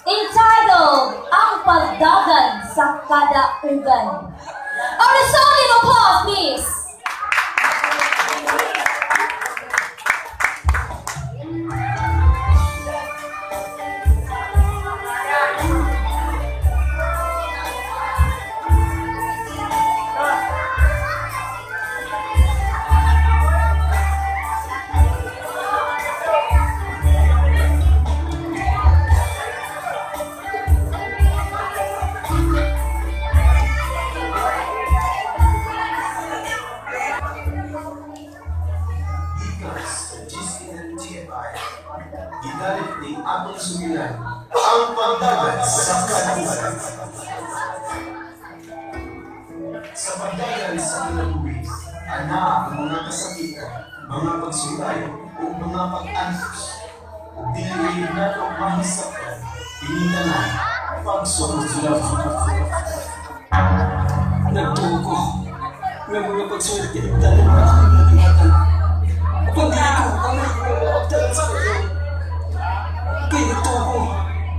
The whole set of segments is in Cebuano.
Entitled, Ang Pagdagan sa Kadaugan. A resounding applause, please! Gikan sa GCNTFI, gidalit ning atong sugilan ang pagdagan sa kadaugan. Sa pagdagan sa kinabuhi, ana ang mga kasakitan, mga pagsulay, ug mga pag-antos. Ug dili nato mahisaptan, kini tanan pagsunod lamang. Nagtuo ko nga mga pagsulat kinigdalan pa akong nadangatan. Apan dili ko angay nga maabdalan sa panahon. Kay nagtuo ko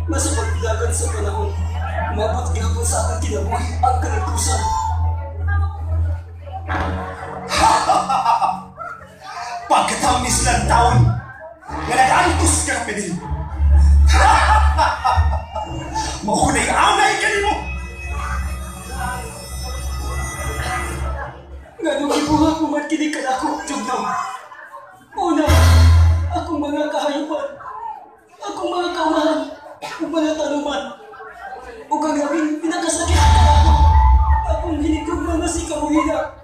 nga sa pagdagan sa panahon, maabot gihapon sa akong kinabuhi ang kanagtusan. Pagkatamis lang taon, nga nag-antos ka na pinil. Makunay anay kanimo! Nganong gibuhat mo man kini kanako, Jugno? Una, akong mga kahayupan, akong mga kaumahan, ug mga tanuman, ug ang labing pinakasakit kanako, akong hinigugma nga si Kamuhina.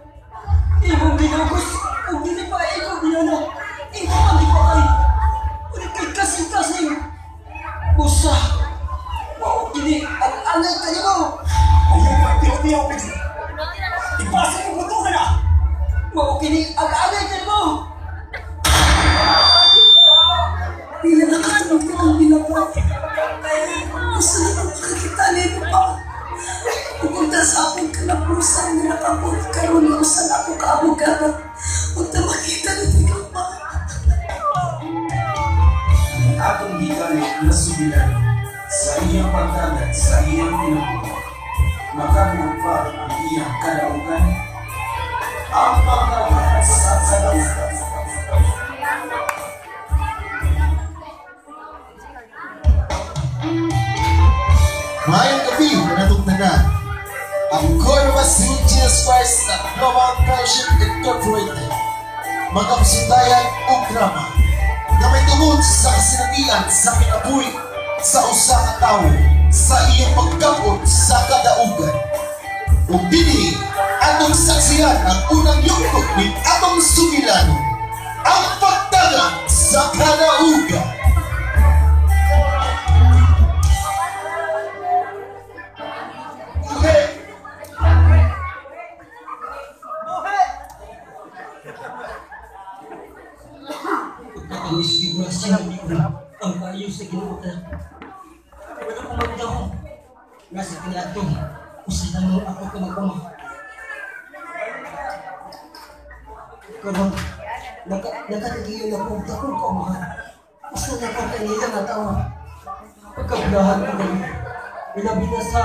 Imong ginugos, ug dili pa ikaw binana, imo ang gipatay. Ngunit kay kasing-kasing, usa, mao kini ang angay kanimo. Ayaw pa, tiyaw-tiyaw, Pidil. Ipasa mo buto ka na! Mao kini ang angay kanimo. Pila na katulog na ang binabuhat. Gusto na kong makakita nimo pa. Pupunta sa akong kalapusan nga nakabot karon nga usa na ako ka abogada. Unta makita na ikaw pa. Ang atong gidalit nga sugilan sa iyang pagdagan sa iyang kinabuhi, makabuot ba ang iyang kadaugan? Ang pagdagan sa kadaugan. Maayong gabi kanatong tanan. Ang Corvus Jesus Christ at Global Fellowship Incorporated magapasundayan og drama nga may tungod sa kasinatian sa kinabuhi sa usa ka tawo sa iyang pagkabot sa kadaugan. Ug dinhi atong saksihan ang unang yugto ni atong sugilanon, ang pagdagan sa kadaugan. Pagkatamis figurasyon ang kaayo sa Ginoo ta. Wala ko magdahom nga sa kaniadtong usa lamang ako ka mag-ama. Karon nakatigiyon ako og dakong kaumahan. Usa na ko kanila nga tawo. Pagkabulahan ko kayo, ilabi na sa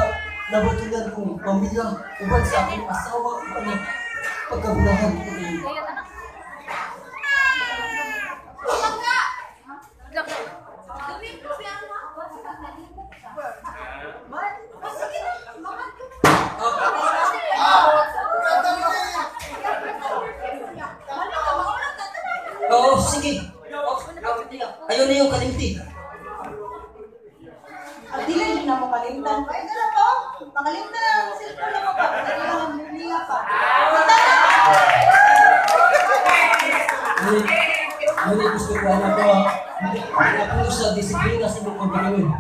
nabatunan kong pamilya uban sa akong asawa ug anak. Pagkabulahan ko kayo. Oo, sige. Ayaw na yung kalimti. At dili yun na mo kalimtan. Ay, gala pa. Makalimtan ang cellphone na mo pa. Dali lang ang Biblia pa. Ngunit gusto ko anak ko, ako sa disiplina sa imong pagkaroon.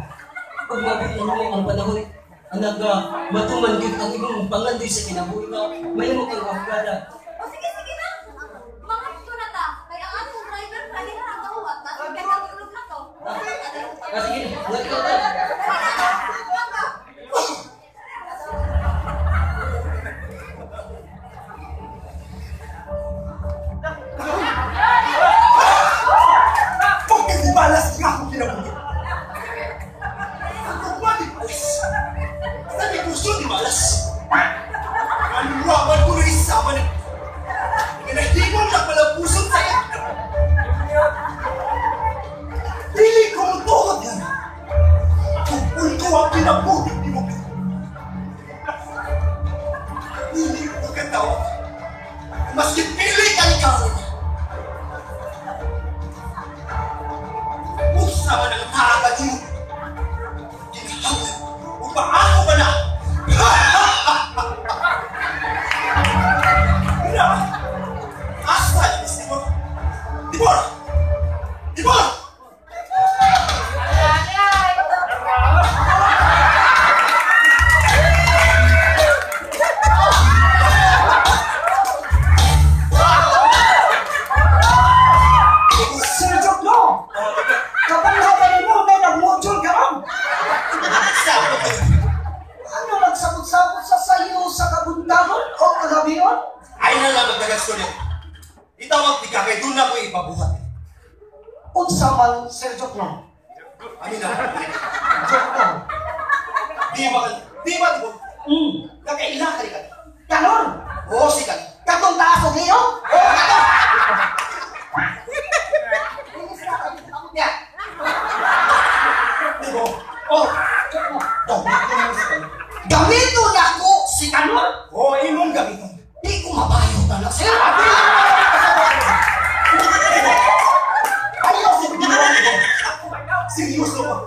Pag mabot na nimo ang panahon, anak nga, matuman gyud ang imong pangandoy sa kinabuhi nga, mahimo kang abogada. O sige, sige na. Mangadto na ta. Kaya ang atong driver kani na ang gahuwat na. Kaya tulog na to. Ah, sige, nagkaw ta. Pagkatibalas nga akong kinabuhi. Maako ba na? Asa ni Tibor? Tibor! Tibor! Sir Jokno! Kapag mo na nag-module ka ron! Ano nagsabot-sabot sa sayo sa kabuntagon o kagabion? Ay na lang magdagasyon niyo. Itawag di ka kay doon na ko ipabuhat. Unsa man, Sir Jokno? Ano na? Jokno. Di ba? Di ba? Di ba? Nakaila ka rin ka. Kanon! Oo, sikat. Katong taas og liyo? Oo, katong! Di ba? Oh! Gamito na ko si Kanon! Oo, imong gamito. Di ko mabayo ka na, sir! Ayaw sa ginawa nito. Seryoso ba?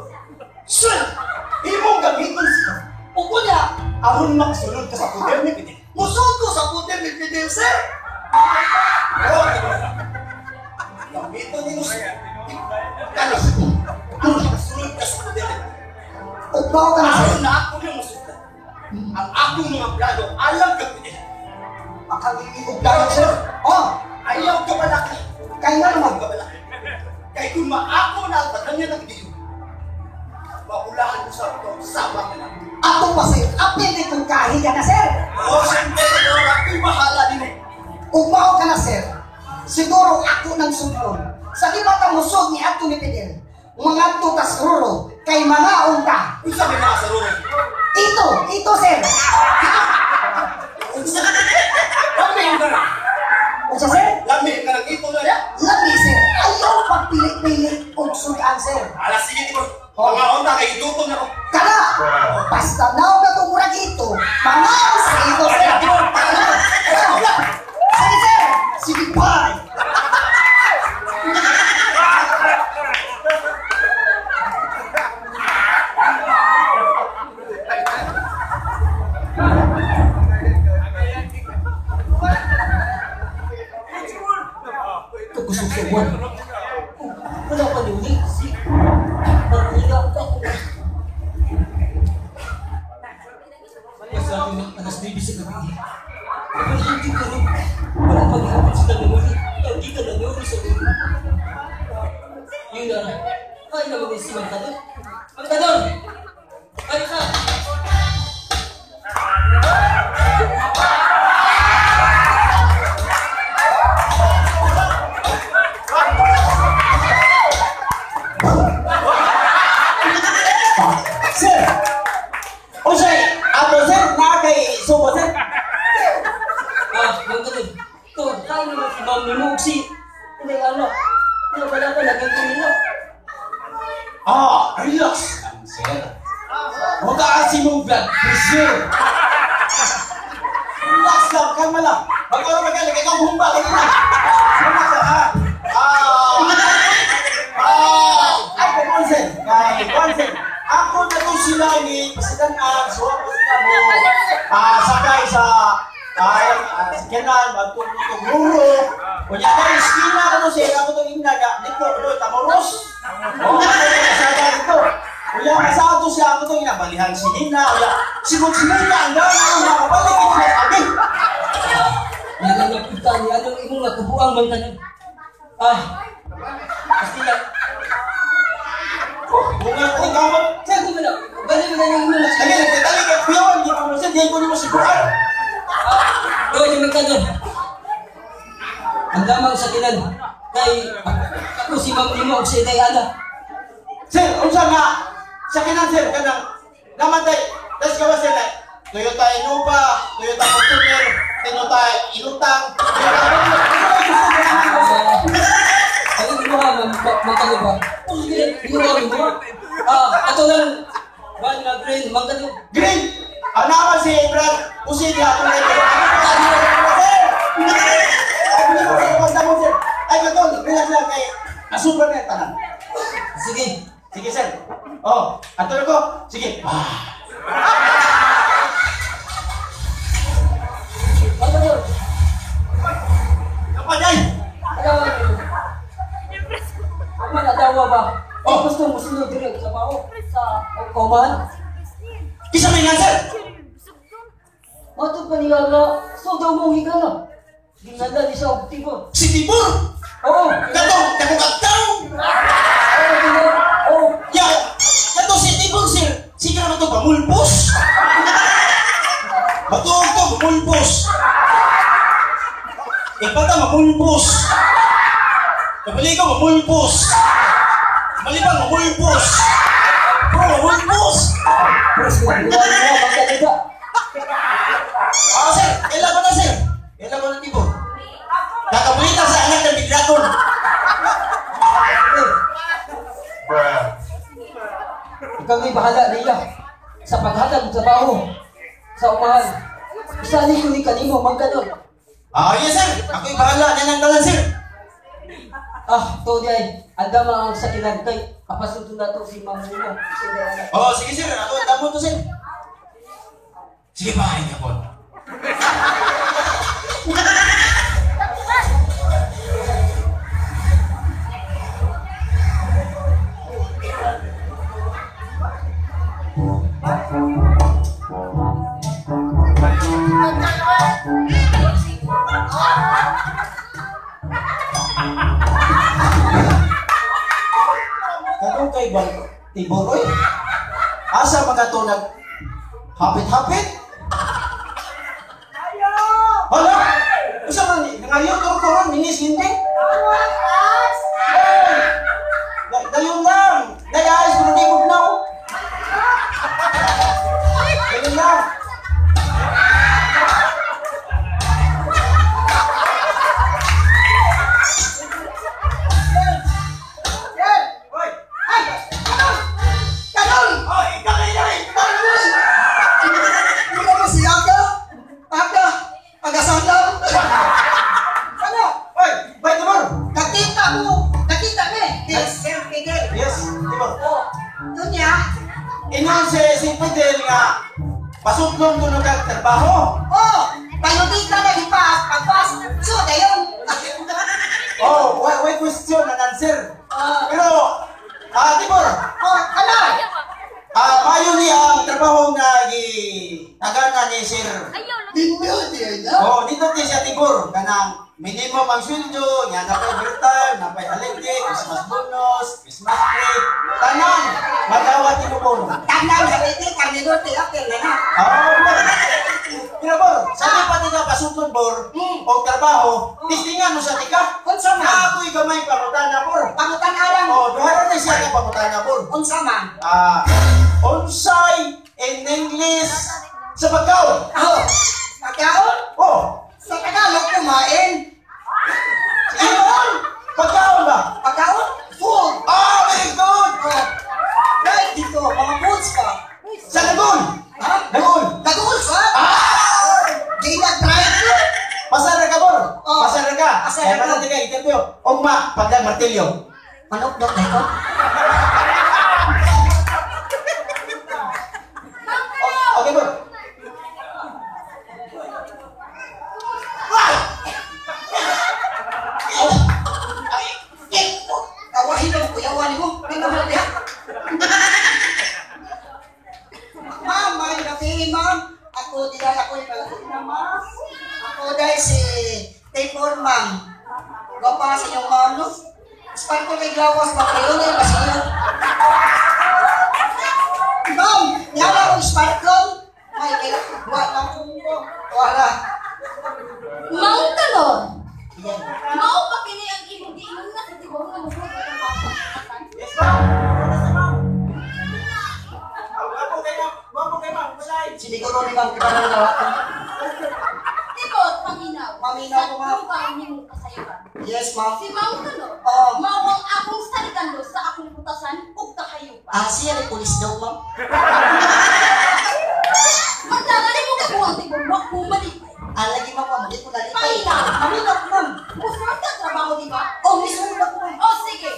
Sir! Imong gamiton siya. Upo niya! Aron makasulod ka sa poder ni Fidel. Musod ko sa poder ni Fidel, sir! Oo, gamiton nimo siya. Kano? Aron makasulod ka sa poder ni Fidel. Upaw ka na, sir! Aron na ako yung musulod. Ang akong mga plano, alam ka Fidel. Makalili og plano, sir! Oh! Ayaw ka malaki. Kaya nga naman. Ayaw ka malaki. Kaya kung maako na ang tanan ng Diyo, maulahan ko sa ito, sama ka na. Ato pa, sir! Apil kong kahi ka na, sir! Oo, siyempre, ako'y bahala din eh. Umaw ka na, sir. Siguro ako ng sudlon. Sa di ba musod ni ato ni Fidel? Mga tutas ruro, kay mga unta. Unsa may mga sa ruro? Ito, ito, sir. Unsa? Lami ka na. Unsa, sir? Lami ka ng ito na niya? Lami, sir. Ayaw pagpili-pili og sudan, sir. Ala, sige, Tibor. Mga unta kay itutom na ko. Kana! Basta naw na tumurag ito, mga sa ito, sir. Sige, sir. Sige, bye. Kakusog sa buwan. Wala pa nuli. Pag-iga ako. Pasabi ng alas 9 sa gabi. Wala yung karoon. Wala pang hapon sila namuli. Hindi ka nangyari sa gabi. Yun na. Kaya naman si Mang Tadon. Mang Tadon! Kaya ka! Sir! Unsay ato sir na kay subo sir? Ah, Mang Tadon. To, kaya naman si Ma'am ni Muxi. Hindi ano. Wala pa dapat naging nila. Ah, relax lang sir. Huwag ka kasi mong blood pressure. Relax lang, kalma lang. Mag-oro magaling, ikaw humba kanina. Relax lang ha. Ay, kay sir. Kay sir. Ako na to sila ni Pasidan-an, so ako sila mo. Sakay sa sakyanan, magtulog ruro. Kunya tayo, iskina ka to sir. Ako itong ina nga, dito, ito, tamoros. Oo, kasada dito. Kuya, kasado siya, ako itong ina, balihan si Nina. Kuya, sigut-sigut na, ang dami ang makabalik, ito na sabi. Nananaputa ni anong imong nakabuang Mang Tadon. Ah, Kastila. Bunga ko, kamot. Sir, kung ano, bali mo na yung imong Dali, dali, kay kuya, hindi ko mo sir, hindi ko mo siguran. Doon yung Mang Tadon. Ang damang sa tinan. Kay ako si Ma'am Limo og si Inday Ana. Sir, unsa nga sa kinan sir kanang namatay. Tas gawa sir na Toyota Innova, Toyota Fortuner, Toyota Inutang. Ang imo ha, Mang Tadon ba? Imo ba imo? Ah, ato lang one nga green, Mang Tadon. Green. Ang naman si Brad Usin ya ato na sir. Ay, ko sir. Ay, katol, relax lang kay asupra na tanan. Sige. Sige sir. Oh, ato ko. Sige. Ah. Ano? Kapaday! Ano? Ang adawa ba? Oh, gusto mo sunod diri sa trabaho sa kaumahan? Kisa may nga, sir! Matod pa niya nga, so daw mong higala. Ginala ni siya og Tibor. Si Tibor! Oo! Katong, katong katong! Oo, Tibor! Oo! Ya! Katong si Tibor, sir! Sige naman ito, pamulpos! Matuog to, mamulpos! Ipata, mamulpos! Kapaligo, mamulpos! Malibang, mamulpos! Bro, mamulpos! Pero sila mo, magkalita. Ah, sir! Kailan ko na, sir! Kailan ko na, Tibor? Kakapalita sa anak ng Bidragon! Ikaw nga'y bahala niya sa paghatag ng trabaho sa umahan. Isali ko ni kanimo, mangkanon. Ah, yes, sir! Ako'y bahala. Yan ang talan, sir! Ah, to di ay, andama ang sakinan kay kapasundo na to si Ma'am Nino. Oh, sige, sir. Ako, tamo to, sir. Sige, bahay ka po. Katong kay bang Tibor, oy? Asa mga to nag hapit-hapit? Hala! Usa man ni nangayo turo-turon minis hindi? Ay! Dayon lang! Dayayos pero di mo. Dayon lang! Hoy! Ay! Kanon! Kanon! Oh, ikaw na yun! Wala mo si Aga! Aga! Agasandaw! Ano? Hoy! Bay, Tibor! Nakita mo! Nakita mo eh! Yes, Sir Fidel. Yes, Tibor. Oh, doon niya. Ingon si Fidel nga pasutlong kuno kag trabaho. Oh, payudita na ipas, pagpas. So, dayon. Oh, wait question and answer. Pero Tibor, Oh, ano? Mayo ni ang trabaho nga gi tagana ni Sir. Ninyo niya na. Oh, dito ni siya Tibor kanang minimum ang sweldo, nya napay overtime, napay holiday, Christmas bonus, Christmas break, tanan magawat ni Bor. Tanan sa iti, kanino, tiapil na na. Oh, pero Bor, sa di pa tika pasutlon Bor, og trabaho, tistingan mo sa tika. Unsa man? Ako'y gamay pangutana Bor. Pangutan alang. Oh, duha ra ni siya ka pangutana Bor. Unsa man? Unsay in English sa pagkaon? Oh, pagkaon? Oh, Sa Tagalog, kumain. ingon! Pagkaon ba? Pagkaon? Food. Oh, very good! Oh, right dito, mga foods pa. Sa Lagol! Ha? Lagol! Nag-uul sa? Ah! Di na try ko. Pasara ka, Bor! Oh. Pasara ka! Pasara Kaya ka. pala tika, interview. Ugma, pagdag martilyo. Manok-dok na ito. Okay, Bor. Awahin mo, kuyawan mo. May naman niya. Ma'am, may gabi, ma'am. Ako, di dahil ako yung malaki na, ma'am. Ako dahil si Tayfur, ma'am. Gwapa sa inyong ma'am, no? Sparkle kay gawas, ba kayo na yung basilyo? Ma'am, niya akong sparkle. May kailangan, wala akong wala. Mang Talon, Yan. mao pa kini ang imong giingon na sa Tibor nga musulod ang pagpapatan. Yes, ma'am. Ano sa ma'am? Gwapo kay ma'am. Gwapo kay ma'am. Walay. Siniguro ni ma'am, kita na nawa. Tibor, paminaw. Paminaw ko, ma'am. Sa tubang nimong kasayuran. Yes, ma'am. Si Mang Talon, Oo. mao ang akong salikando sa akong putasan ug kahayupan. Ah, siya ni pulis daw, ma'am. Magdangali mo kabuang Tibor, wa ko malipay. Ah, lagi ma'am, ma'am, di ko nalipay. Paminaw. Paminaw, ma'am. Musulod ka trabaho, di ba? Oh, misunod ako, ma'am. O sige,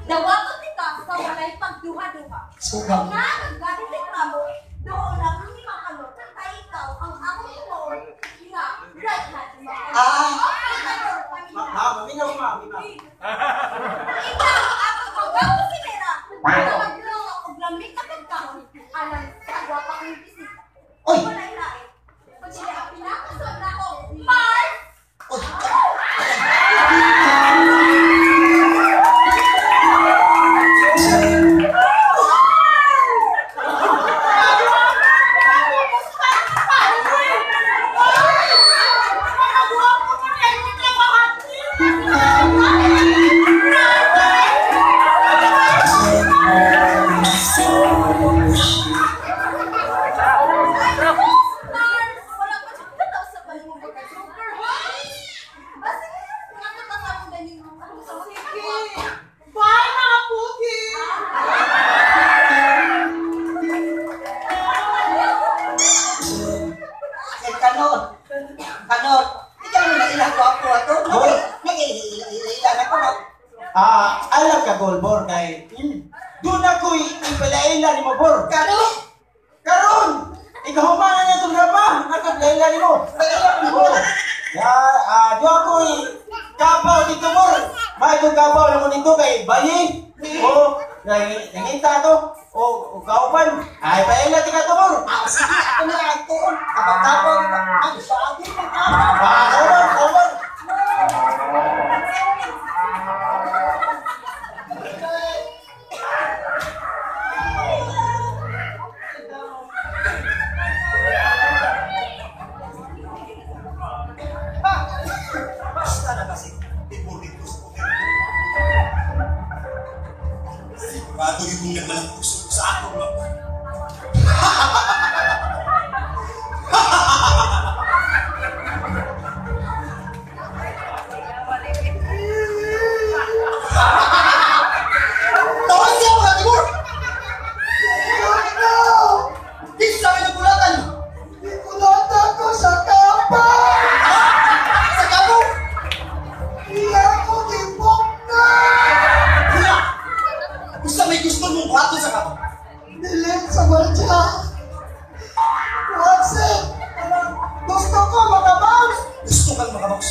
dawaton kita sa walay pagduha-duha. Sugang. Na naggaling reklamo, doon na Ah. Ma'am, maminaw ma'am, maminaw. Ikaw, ako magwapo si Mera. Magluto og lamig na pagkaon. Alam sa gwapa kong bisita. Oy. Wala ilain. Pag sila ang pinakasuot na ako, Mars! Oy. Mars! Wala pa siya tataw sa balong mo pagka-joker, ha? Basta, nga ka kasama ganin mo. Ako sa Sige. Bye, mga puti! Sir Kanor. Kanor. Ikaw na ilang gwapo ato. Nag-ilan ako no. Alam ka golbor kay doon ako'y ipalaila ni mo bor. Karon. Karon, ikahumanan niya itong drama. Ako palaila ni mo. Palaila ni mo. Ya, doon ako'y kapaw dito bor. May itong kapaw lang mo dito kay bayi. O, nangita to. O, kauban. Ay, palaila tika to bor. Sige, ako na ang tuon. Kapag-kapag. Ay, sa akin na kapag. Kauban, kauban. Basta na kasi, tipor dito sa hotel. Sigurado yung nagmalang puso sa akong mapa. Tawag siya mga Timur! No! Di sa akin ang bulatan! Ikulata ko sa kapa! Sa kabo! Iya ko gibok na! Hula! Gusto may gusto mong buhaton sa kabo. Bilin sa gwardya! What's it? Gusto ko makabounce! Gusto kang makabaus.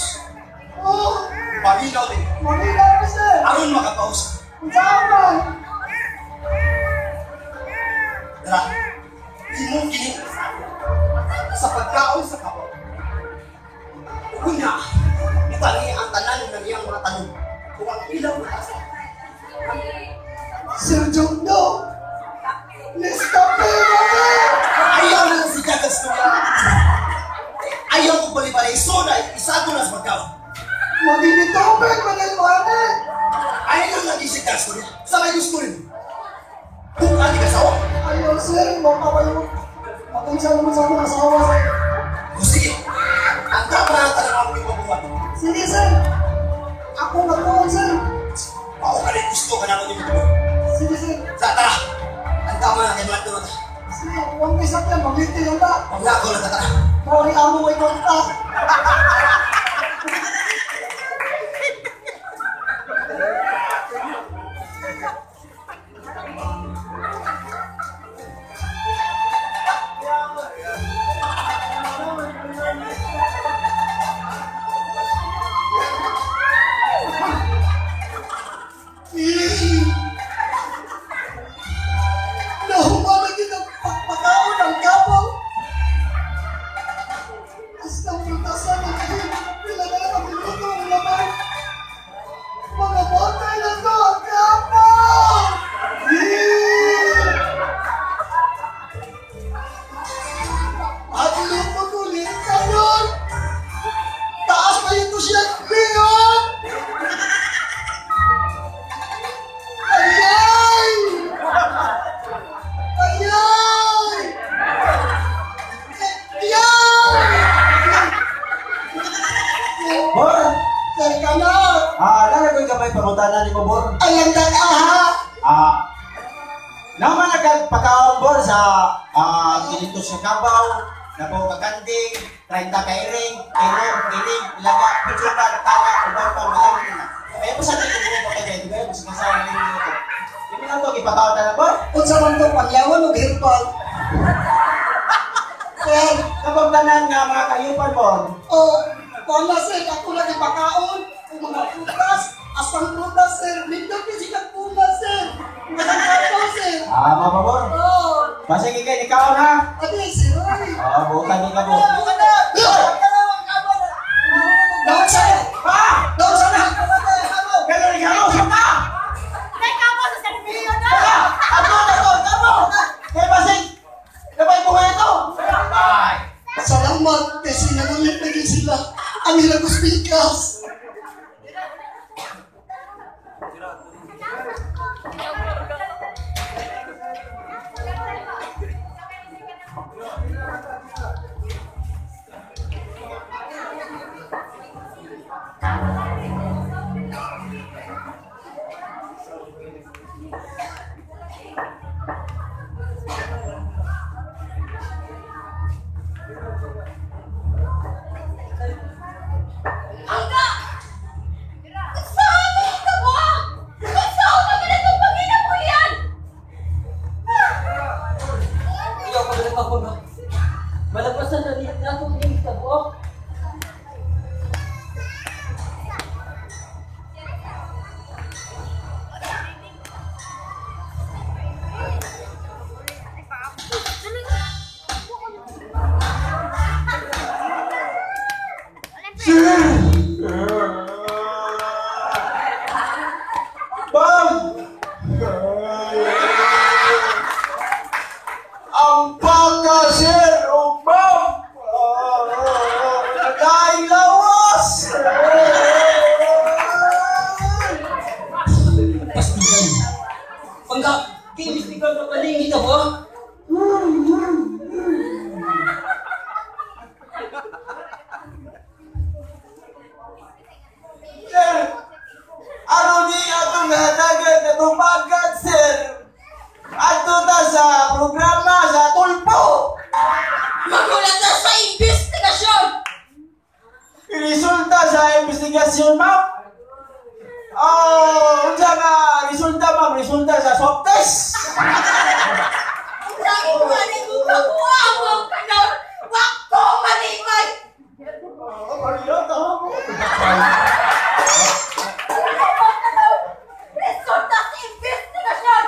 Oh, Paminaw din. mamila ko sir! Aron makabaus. Sama! Dara, imong kining sa pagkaon sa kabo. Una, itani ang tanan ng iyang mga tanong. Kung ang ilang mataas. Sir Jongdo! Lista pera na! Ayaw na lang si Gagas Ayaw ko bali-bali. So na, isago na sa pagkaon. Maginitubig, manilwane! Ayaw lang lagi si Gagas Sa may gusto rin. Kung ani ka sawa. Ayaw sir, makawayo. Matensya naman sa akong asawa sir. O sige, ang tama na tanong ako yung mabuhat. Sige sir! Ako nga po sir! Ako ka rin gusto ka na ako yung mabuhat. Sige sir! Sa tara, ang tama na kay Mga na. Sige, huwag may sakyan, magliti lang ba? Huwag na ako na tara. Mawari amo may kontak. Nahumalag yun ang pagpakaon ng kapaw. Hasta prutasan ng pila na lang ang minuto ang laman. Mga botay na to ang kapaw! At luto ko ulit karon! Taas pa ito siya, Leon! Ayay! Ayay! Ayay! Bor! Sir Kanor. Lala ko'y gamay pangutana ni mo, Bor. Ayang dag-aha. Naman nagpakaon, Bor, sa 500 sa kabaw, napo kakanding, 30 ka iring, irong, iring, ilaga, pitsukan, tanga, uban pa, malang na. Kaya po sa atin kung pa kayo, di ba? Mas masawa na yung ito. Yung na to, ipakaon na Bor. Unsa man to pangyawan og herbal. Sir, kapag tanan nga mga kayupan, Bor, Oh, Wala sir, ako lang ipakaon. Kung mga prutas, asang prutas sir. Nindot ni sila puma sir. Nakakato sir. Ah, mapabor. Oo. Basig ikay ikaw ha. Adi sir, oy. Oh, bukan ka po. Daon sana. Ha? Daon sana. Ganun ikaw sa ka. Teka mo sa serbiyo na! Ako na to, tamo. Kay basig. Nabay buhay ito. Ay. Salamat kasi nangulit na gid sila. Ang hilagos pikas. Angga! Saan mo ka mo? Saan naman itong panginabuhian? Ikaw pa rin ako nga. Malagpasan na niya natong ning tabo. Bam! Ang baka, sir! O ma'am! Nagay lawas! Pastigan. Pangga, kiimbestigan ka paling tabo. Sir! Ano ni atong hatagan na tumagat, sir? Ato na sa programa sa Tulpo! Magulat na sa investigasyon! Resulta sa investigasyon, ma'am. Oh, unsa nga resulta, ma'am? Resulta sa swab test. Lagi ko na kung kakuha mo ka na! Wag ko malimay! Oh, Maria, tama mo. Resulta sa investigasyon!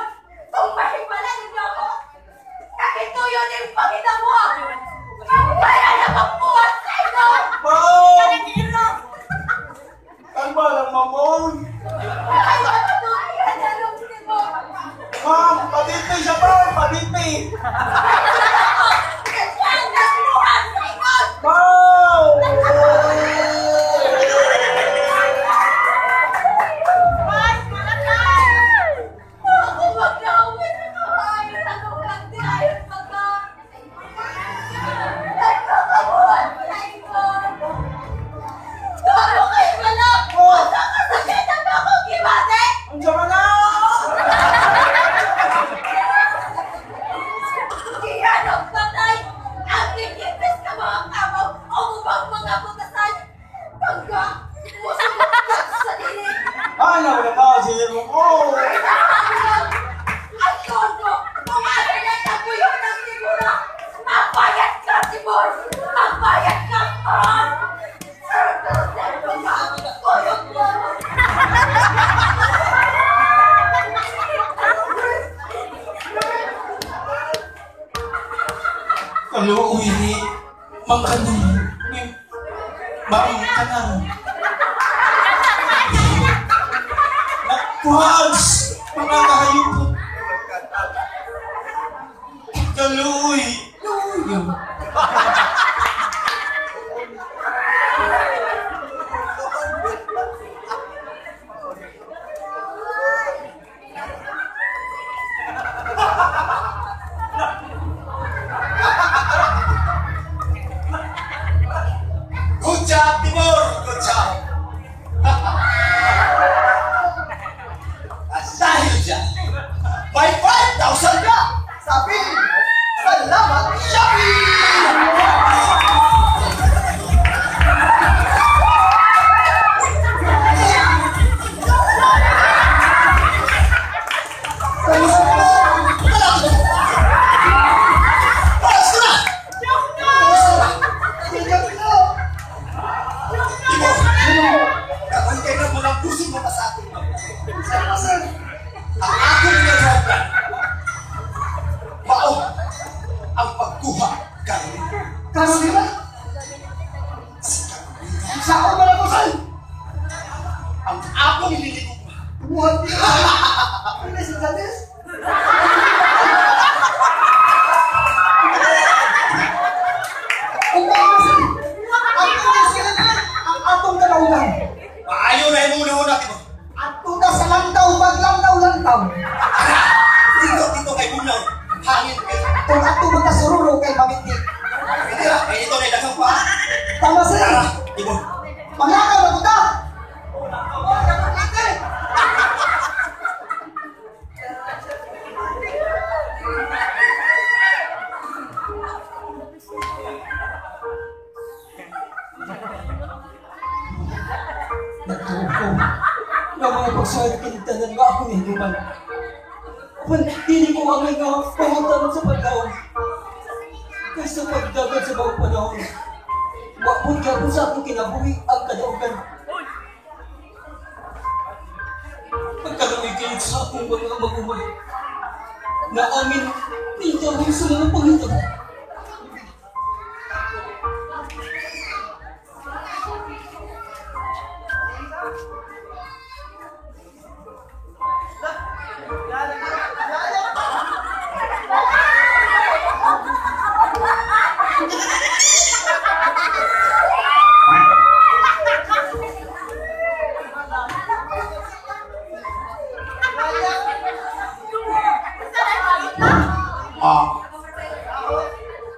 Kung mahimala ninyo ako, nakituyo ng panginabuha! Kaya na magbuhat sa inyo! Ma'am! Kalma lang, ma'am. Oy. Ay, matutuyan na lungsin mo! Ma'am, pabipi siya, ma'am. Pabipi. Kasi ang nagbuhat sa inyo! Ma'am! Ay, malakay! Ako maglawin sa kahayon at walang dinayon pagka. Nagkakabuhat sa inyo! Bago kayo malak! Basta kasakit ang akong gibate! Unsa man na? Gihanong patay! Ang gigipis ka mga kamaw o ubang mga butasan! Pangga! Musulat sa dili! Ano na ba siya mo? Oh! Ang tondo! Kung asa na tabuyo ng sigura! Magbayad ka, Timor! Magbayad ka, Mahal! Sir, pero ka! Kuyog mo! Kaluoy ni Ma'am Kanang. Ma'am Kanang. Nagpuhans mga kahayupot. Kaluoy. Luoy. Good job, Timor! Good job! At dahil dyan, may 5,000 ka! Sabihin mo, salamat, Shopee! Paras ko na! Bigat na. Ang pagkuha, Carolina. Carolina? Si Carolina. Saan ba na ko, sir? Ang akong ililigog. What? Ano si Janice? Ang mga sir! Ang ang atong kalaunan. Maayo na imong una, Tibor. Ato na sa lantaw, maglantaw-lantaw. Dito, dito kay Bunaw. Hangin kay. Kung ato magkasururo kay Mamindi. Hindi ra, kay ito na daghang pa. Tama sir! Tara, Tibor. Manglakaw na punta! Nagtuo ko nga mga pagsuway kinitanan nga ako nihinuman. Apan dili ko angay nga pangutan sa pagkaon. Kaysa pagdagan sa bawang panahon. Wa pud gyapon sa akong kinabuhi ang kadaugan. Pagkaluoy kayo sa akong mga mag-umay. Naamin nintawin sa mga panghitabo.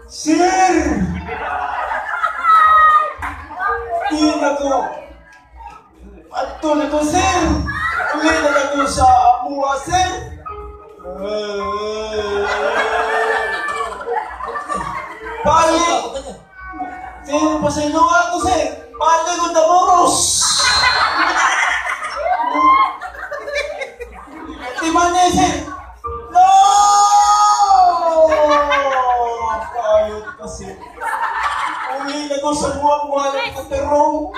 Sir! Di na ko. Ato na ko, sir! Uli na na ko sa amuha, sir! Balik! Sir, pasayloan ko, sir! Balik ko Damoros! Di man eh, sir! No! Kayot kasi. Uli na ko sa buwang-buwang ko, pero...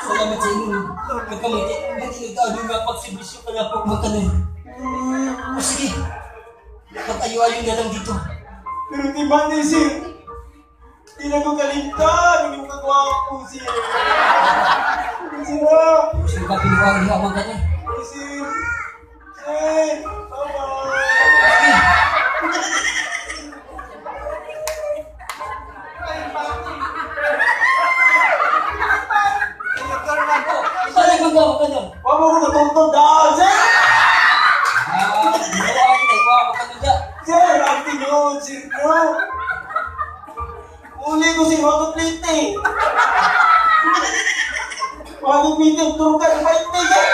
Salamat sa inyo. Nagkamiti, matinag-ano nga pagsibisyo ka na po magkanay. O sige, pag-ayo-ayo na lang dito. Pero di man eh, sir. Di na ko kalimtan. Hindi mo kagwapo, sir. Sir, ah. Sino ka pinuwang niya ang kanay? Sir. Sir. Bye-bye. Sige. Balik magawa ka na. Wa mo ko natungtong daan, sir. Ah, ginawa kita, iwa mo ka nila. Sir, ang tinuod, sir, no. Uli ko si Wagot Plate eh. Wagot Plate, turukan, 20, sir.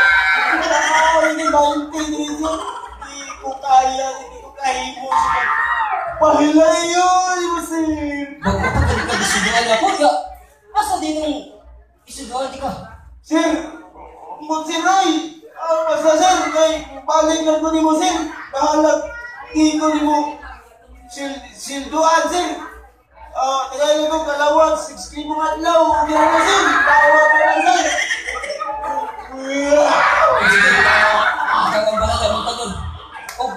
Ah, hindi, 20, sir. Hindi ko kaya, hindi ko kahimo. Pahilay yun, sir. Bago pa ka ka isuduan ako, ya. Asa din ang isuduan di ka? Sir, mo sir Roy. Ah, basta sir, kay balik lang ko nimo sir. Bahala, di ko nimo silduan sir. Ah, tagay ko kalawag, 6,000 adlaw. Okay na sir. Tawa ko lang sir. Sige, ikaw ang bahala mong tagon. O,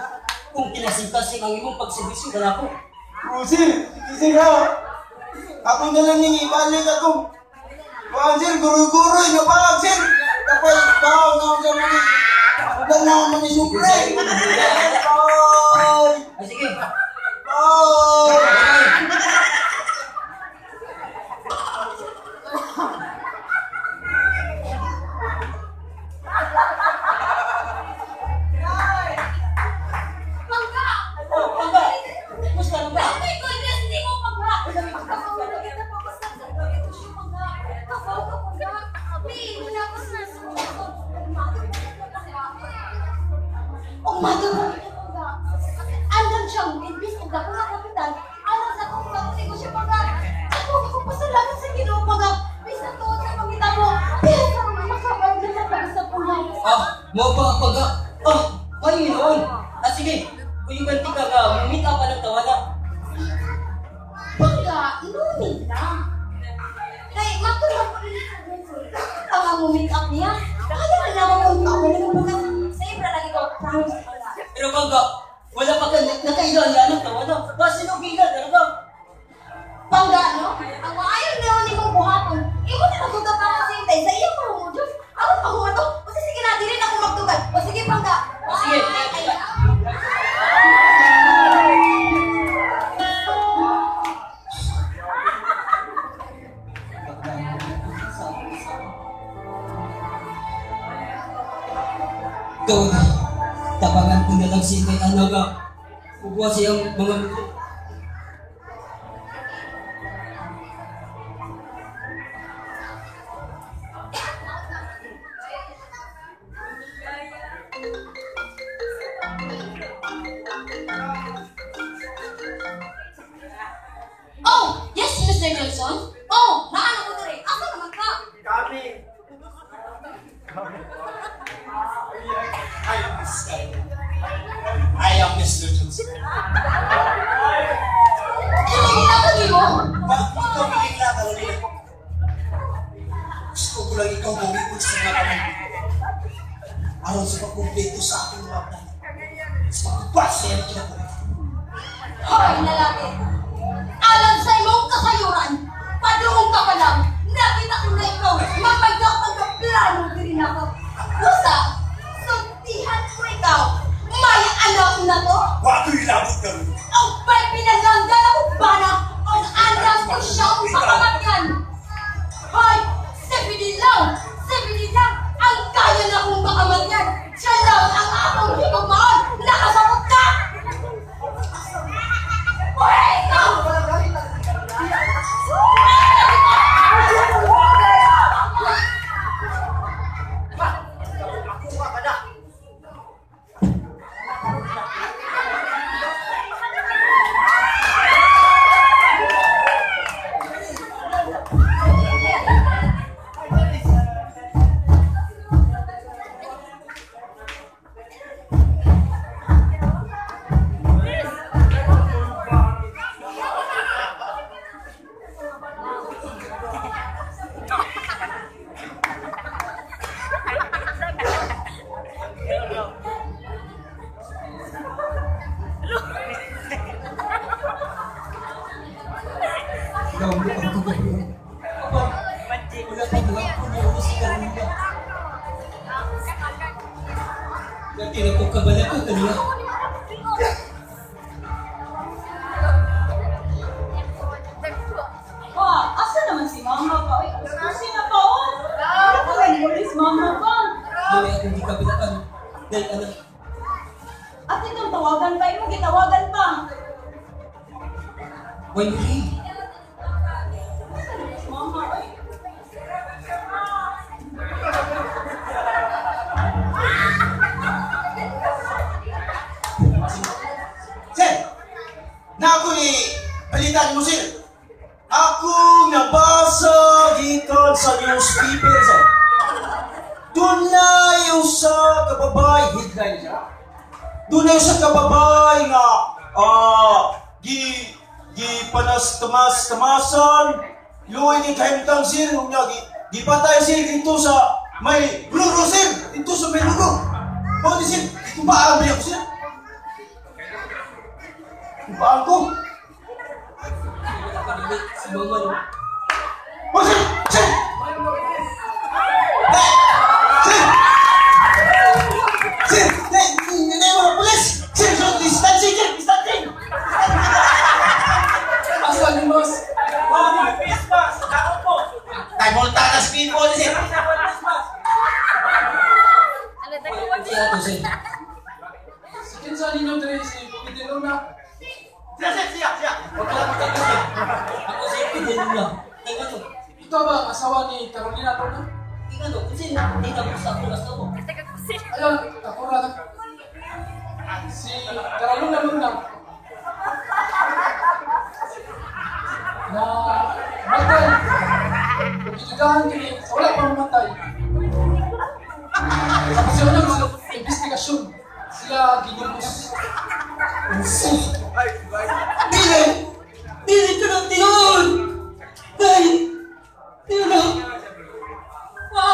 kung kinasing-kasing ang imong pagserbisyo ka na ako. Oh, sir, sige sir ha. Ako na lang yung ibalik ako. Kuhan sir, guro-guro, napag sir. Tapos, bawo na ako sa mga. Wala na ako mga supre. Bye! Ay, sige. Bye! Bye. Pangga! Oh, pangga. Musta pangga? Oh my goodness, hindi mo pangga! Andam siyang imbis og dako sa kapital, alang sa akong pagsiguro siya pangga. Ako ako pasalamat sa Ginoo pangga. Bisan tuod sa pangitabo, pero karon makabandol na pag sa pulang. Ah, mo pa pangga. Ah, ay noon. Ah, sige. Uyugan ti ka nga, meet up pa ng tawana. Pangga, no need lang. Kay matulog ko rin ang ang meet up niya. Kaya na naman kung tao na bukas. Sa ibra lagi ko, promise pangga. Pero pangga, wala pa ka nakaila niya. Kasi kay Anaga, kukuha siyang mga muto. Oh, yes, Mr. Johnson. Oh, naano ko diri. Asa naman ka? Kami. I am Miss Skyler. I am Mr. Johnson. Iligin ako nimo. Bakit ikaw piling na, Carolina? Gusto ko lang ikaw mawipon sa mga pamilya. Aron sa pagkumpleto sa aking mga plano. Sa pagkupas sa iyong kinabuhi. Hoy, lalaki. Alam sa imong kasayuran, padung ka pa lang, nakita ko na ikaw, mamagak ang plano diri nako. Usa, sultihan ko ikaw, may anak na to. Wako'y labot, Carolina. Ang may pinalanggan ako bana, ang anak ko siyang pakamatyan. Hoy, si Fidel lang, ang kaya na akong pakamatyan. Siya lang ang akong higugmaon, nakasabot ka! Hoy, ikaw! Ako ka na. Gawa ang kagabi. Aba, wala pa mga puno sa Carolina. Natira ko kabala ko kanina. Pa, asa naman si mama pa? Ay, alas na pa, oh. Wala pa kayo si mama pa. Mami akong gikabilaan. Dahil anak, At itong tawagan pa, imong gitawagan pa. why you Asa naman si mama, ay. Sir! Na ako ni balita mo, sir. Ako nabasa gikan sa newspaper, sir. Dunay usa ka babay, headline siya. Dunay usa ka babay nga gi gi panas tamas tamasan luoy ni kahimtang sir unya gi gipatay sir dito sa may ruro sir, dito sa may ruro. Mao di sir, itumbaan ba ako sir? Tumbaan ko. Si mama no. Oh, sir! Sir! Sir! Sir! Hindi mga pulis! Sir, so distancing, sir! Distancing! Asa ni Mas? Tay, multa na speedball, sir! Siya ato sir. Si kinsa ninyo diri si Fidel Luna. Sir, sir, siya, siya! Ako si Fidel Luna. Teka to. Ito ba ang asawa ni Carolina Luna? Tingnan mo, kasi hindi na ko sa ako asawa. Ayun, takura na. Si Carolina Luna na matay. Kung gijudahan kini sa wala pa mamatay. Sa pasunod sa investigasyon, sila ginubos. Dili! Dili ko na tinuod! Dahil, tinuod! Pa,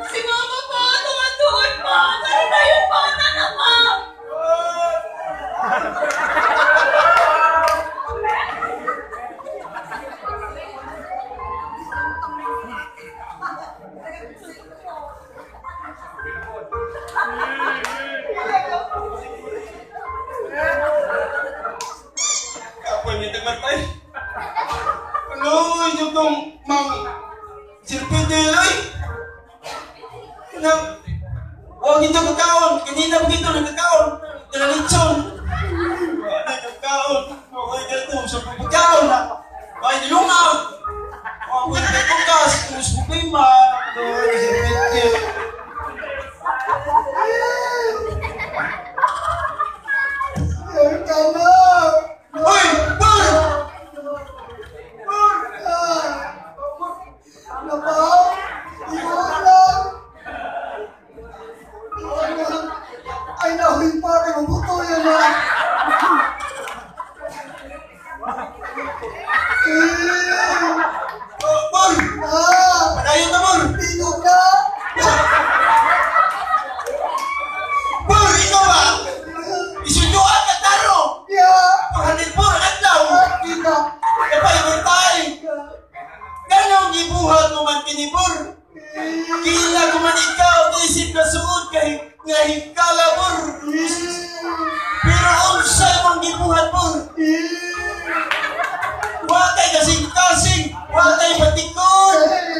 si mama pa, tumatuon pa. Karon na yung bata na pa. Kapoy niya tagmatay. Aloy, yung tong mang Sir Fidel, ay! Kanang, huwag ito kakaon! Kanina pa ito nagkakaon! Nalitsyon. Wala nagkaon. Wala ka sa pagkaon na. Ay, nilungaw. Wala ka bukas. Kung problema. Ka na! Uy! Bur! Bur! Napaw! Iwan lang! Iwan lang! Ay, nahuy pa! Kay mabuto yan na! Bur! Padayon na, Bur! Tingog na! Bur! Ikaw ba? Isunduan ka taro! Yeah! 404 adlaw! Kita! Kapay tay! Ganong gibuhat mo man kini, Bur? Kila ko man ikaw isip na suod kay nga hikala, Bur! Pero unsay mong gibuhat, Bur? Wa kay kasing-kasing! Wa kay patikon!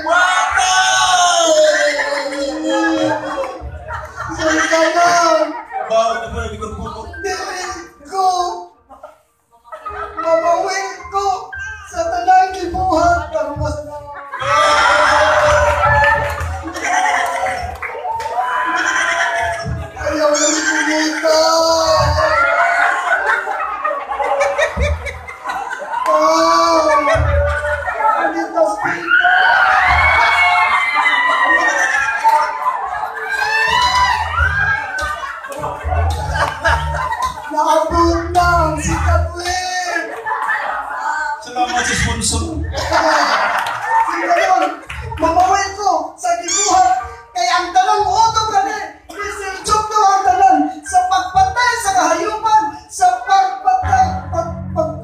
Wa kay! Sorry ka lang! Bawal na Bur, bigong puto. Dili ko! Mamawin ko sa tanang gibuhat karon mas na. Ayaw na kumita! Oh! Panitas kita! Naabot na ang sikat win! Salamat sa sponsor. Sige yun, mamawin ko sa gibuhat kay ang tanang utob kani ni Sir Jugno ang tanan sa pagpatay sa kahayupan, sa pagpatay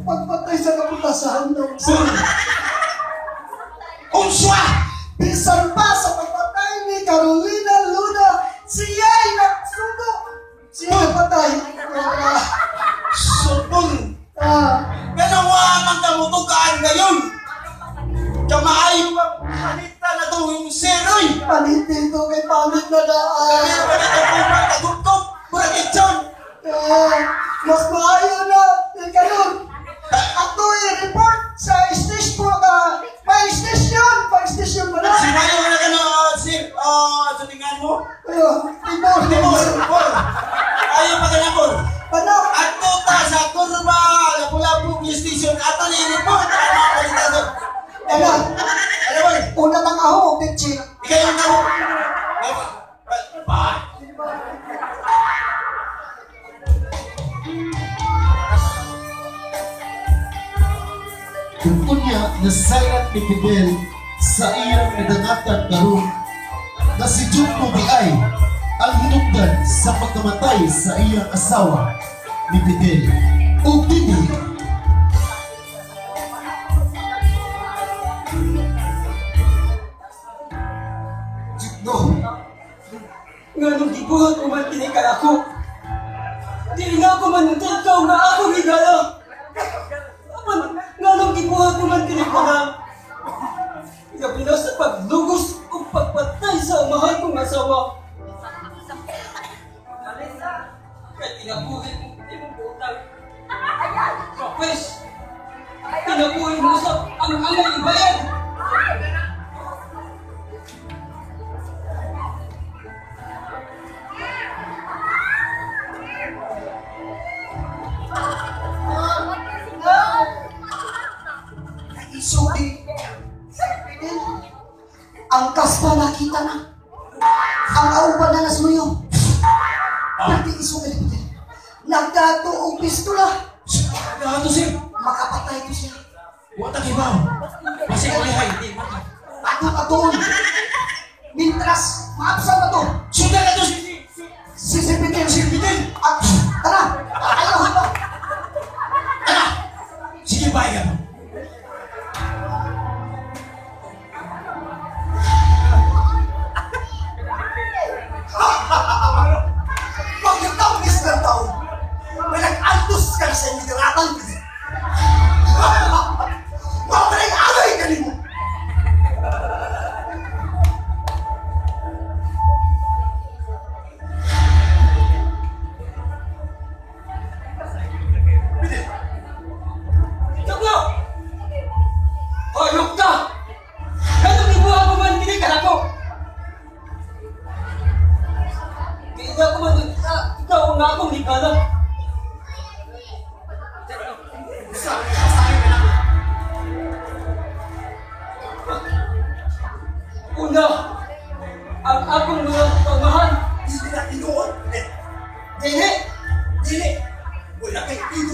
pagpatay sa kaputasan. Bur! Unsa! Bisan pa sa pagpatay ni Carolina Luna, siya'y nagsundo. Siya napatay. So, Bur! Ganong wa man kamutukaan ngayon! Kamaayo ka panita na to yung seroy! Palit dito kay palit na daan. Kaya palit ang kumang kagugtog! Murag itsyon! Mas maayo na! Karon, ato i-report sa station po ka. May station! May station ba na? Simayo ka na ka na, sir. Sa tingnan mo? Timor! Timor! Timor! Ayaw pa ka na, Bur! Ano? Ato ta sa Kurba! Lapu-Lapu Police Station! Ato na i-report! Ang mga palitaso! Ano? Ano ba? Una tang aho, bitchi. Ikaw yung aho. Ba? Kung unya nasayran ni Fidel sa iyang nadangatan karon na si Jugno diay ang hinungdan sa pagkamatay sa iyang asawa ni Fidel ug dinhi Jugno. Nganong gibuhat mo man kini kanako? Dili na ako manuntod ka nga akong higala. Apan nganong gibuhat mo man kini kana? Labi na sa paglugos ug pagpatay sa umahan kong asawa. Kay kinabuhi mo imong butang. Pwes, kinabuhi mo sa ang angay ibayad. Isubi. Ang kaspa nakita na. Ang auban na nasmuyo. Pwede isubi ni Fidel. Nagdato og pistola. Nagdato sir. Makapatay to siya. Wa ta kibaw. Basi ulihay di maka. Ato aton. Mintras maabsan na to. Sundan na to si si Sir Fidel. Sir Fidel. Tara. Ayaw ba? Tara. Sige bye. Pagkatapos ng taon, may nag-altos ka na sa inyong diratan. Mamaling agay ka nimo!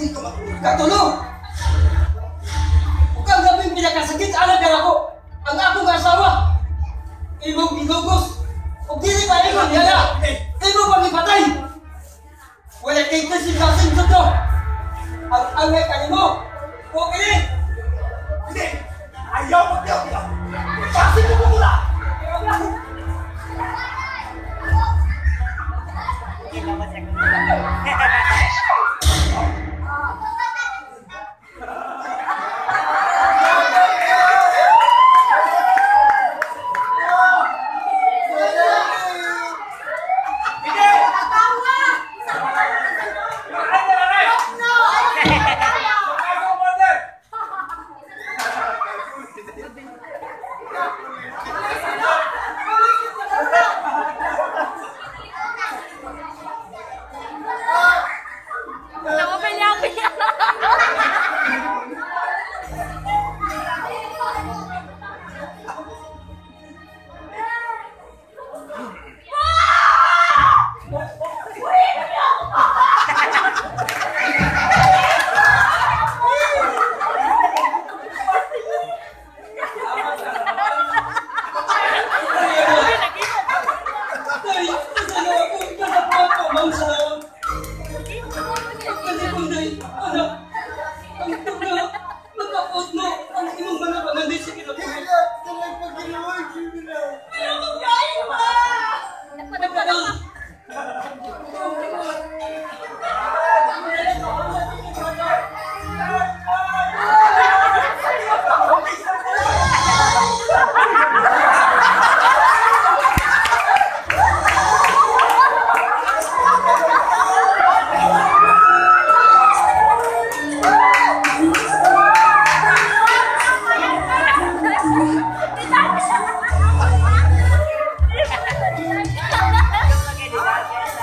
Dili ka matulog. Katulo! Ug ang labing pinakasakit alang kanako, ang akong asawa, imong gilugos, ug dili pa ingon niya, imo pang ipatay! Wala kay kasing-kasing to. Ang angay kanimo, o ini! Hindi! Ayaw magdiyaw-diyaw! Kasi mo muna!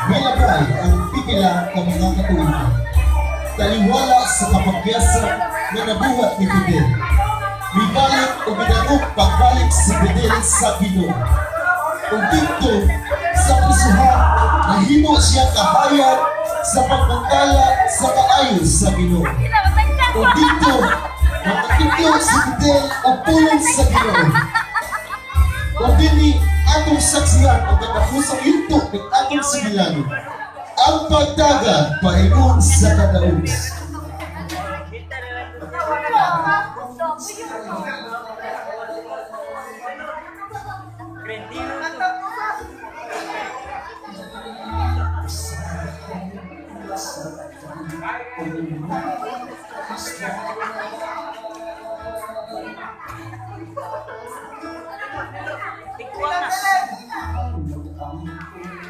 Nilagay ang pipila ka mga katuigan. Taliwala sa kapagyasa na nabuhat ni Fidel. Mibalik o midagok pagbalik si Fidel sa Ginoo. Ug didto sa prisuhan, nahimo siya kahayag sa pagbantala sa kaayo sa Ginoo. Ug didto, nakatudlo si Fidel og pulong sa Ginoo. Ug dinhi atong saksihan ang katapusang yugto ng atong sibilano. Ang pagdagan paingon sa kadaos.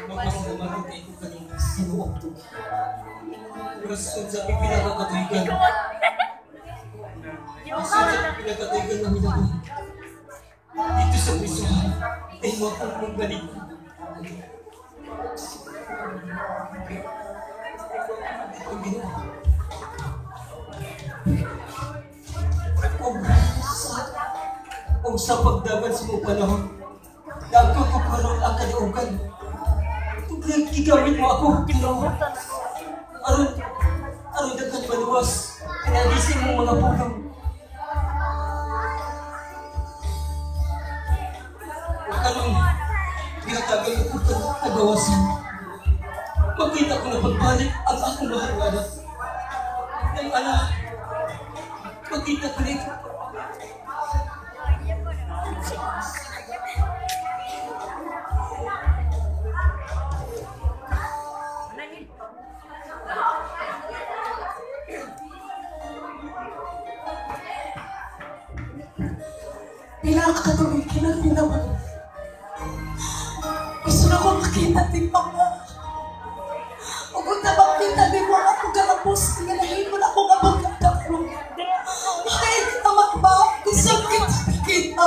Magpasalamat kay ko kaning Ginoo. Rason sa pinakakatuigan. Rason sa pinakakatuigan ng minabuhi. Dito sa prisuhan, ay akong magbalik. Ang Ginoo. Kung sa pagdagan sa mong panahon, dagko ko karon ang kaliugan. Gigamit mo ako, Ginoo. Aron daghan maluwas, pinalisin mong mga pulong. Karon, ginatagal ko kagawasan. Makita ko na pagbalik ang akong mahal nga anak. Ng anak, makita ko na ikaw. Pinakatuloy ka ng ginawa. Gusto na ko makita ni Mama. Ug unta makita ni mo ako galapos, nga nahimo na akong abang karon. Ay, tama ba? Gusto kita makita.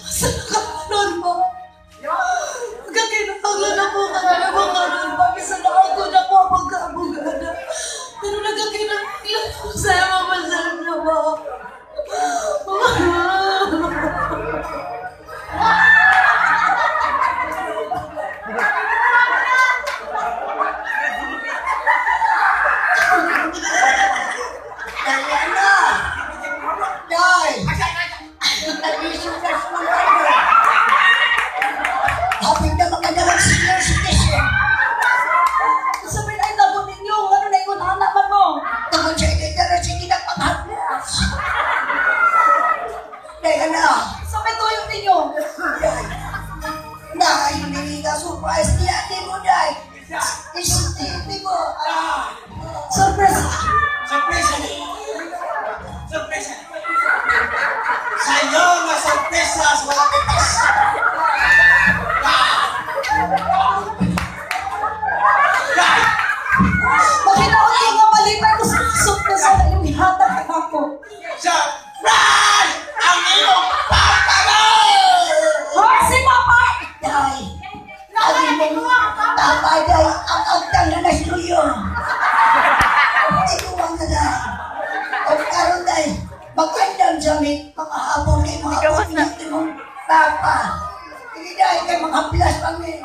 Sa kanon mo. Nagkakinahanglan ako ka na mo karon ba? Bisan na ako na ko ang pagkaabugana. Pero nagkakinahanglan ako sa'yo, Mama Sandra ba? diya di mo day. Isulti mo. Surprise! Surprise! Surprise! Sa iyo nga surpresa sa mga pitas. Makita ko nga malipay ko sa surpresa na iyong ihatag ako. Surprise! Ang iyong papa mo! Hoy, si Papa! Day. Ang imong papa day ang agtang na nasluyo. Tiguang na day. O karon day, magandang jamit, mga habol kay mga punit imong papa. Hindi day kay mga plas pang ni.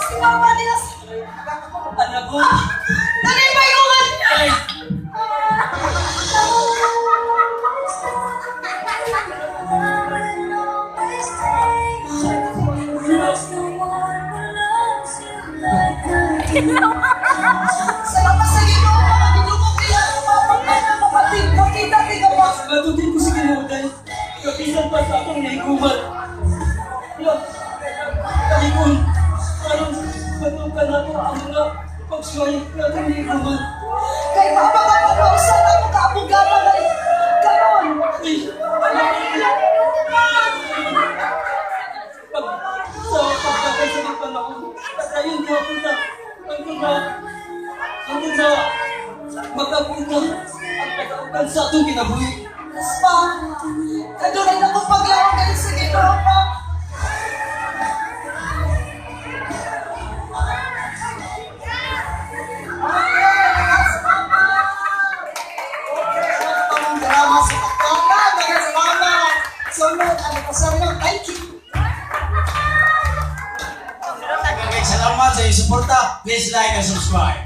Si Papa nila. Anak ko. Dali ba yung Ay, Salamat sa Ginoo, mga Ginoo kaya mga kapatid, makita din ako. Matugin ko sa Ginoo dahil kapisan pa sa akong naiguman. Ya, kalikon, aron matukan nato ang mga pagsuway na atong naiguman. Kay mama ka pagkausan ako kaabugana na karon. Ay, pag sa pagdakay sa mga panahon, patayon niyo ako na hanggang sa magkapunta ang pagkautan sa atong kinabuhi. Yes, pa. Kadunay na kong paglawag kayo sa Ginoo, pa. Salamat sa pagtama. Salamat. Sunod, ano pa sunod. Thank you. Salamat sa iyong suporta. Please like and subscribe.